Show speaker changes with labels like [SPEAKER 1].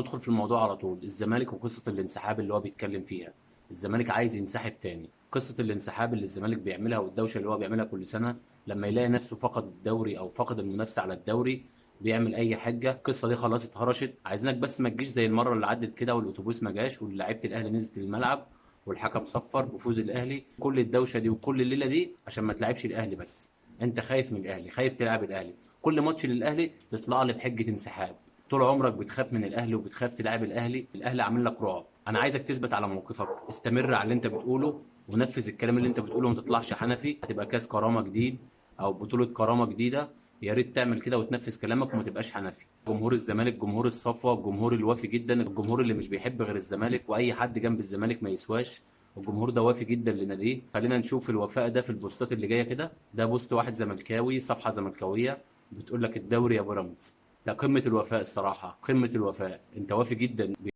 [SPEAKER 1] ندخل في الموضوع على طول. الزمالك وقصة الانسحاب اللي هو بيتكلم فيها، الزمالك عايز ينسحب تاني. قصة الانسحاب اللي الزمالك بيعملها والدوشة اللي هو بيعملها كل سنة لما يلاقي نفسه فقد الدوري أو فقد المنافسة على الدوري بيعمل أي حاجة. القصة دي خلاص اتهرشت، عايزينك بس ما تجيش زي المرة اللي عدت كده والأتوبيس ما جاش ولاعيبة الأهلي نزلت الملعب والحكم صفر بفوز الأهلي. كل الدوشة دي وكل الليلة دي عشان ما تلعبش الأهلي بس. أنت خايف من الأهلي، خايف تلعب الأهلي. كل ماتش للأهلي تطلع لي بحجة انسحاب. طول عمرك بتخاف من الاهلي وبتخاف تلعب الاهلي، الاهلي عامل لك رعب. انا عايزك تثبت على موقفك، استمر على اللي انت بتقوله ونفذ الكلام اللي انت بتقوله وما تطلعش حنفي. هتبقى كاس كرامة جديد او بطوله كرامة جديدة. يا ريت تعمل كده وتنفذ كلامك وما تبقاش حنفي. جمهور الزمالك جمهور الصفوة، الجمهور الوافي جدا، الجمهور اللي مش بيحب غير الزمالك واي حد جنب الزمالك ما يسواش. الجمهور ده وافي جدا لناديه. خلينا نشوف الوفاء ده في البوستات اللي جاية كده. ده بوست واحد زملكاوي، صفحة زملكاويه بتقول لك الدوري يا بيراميدز. لا، قمة الوفاء الصراحة، قمة الوفاء. انت وافي جدا.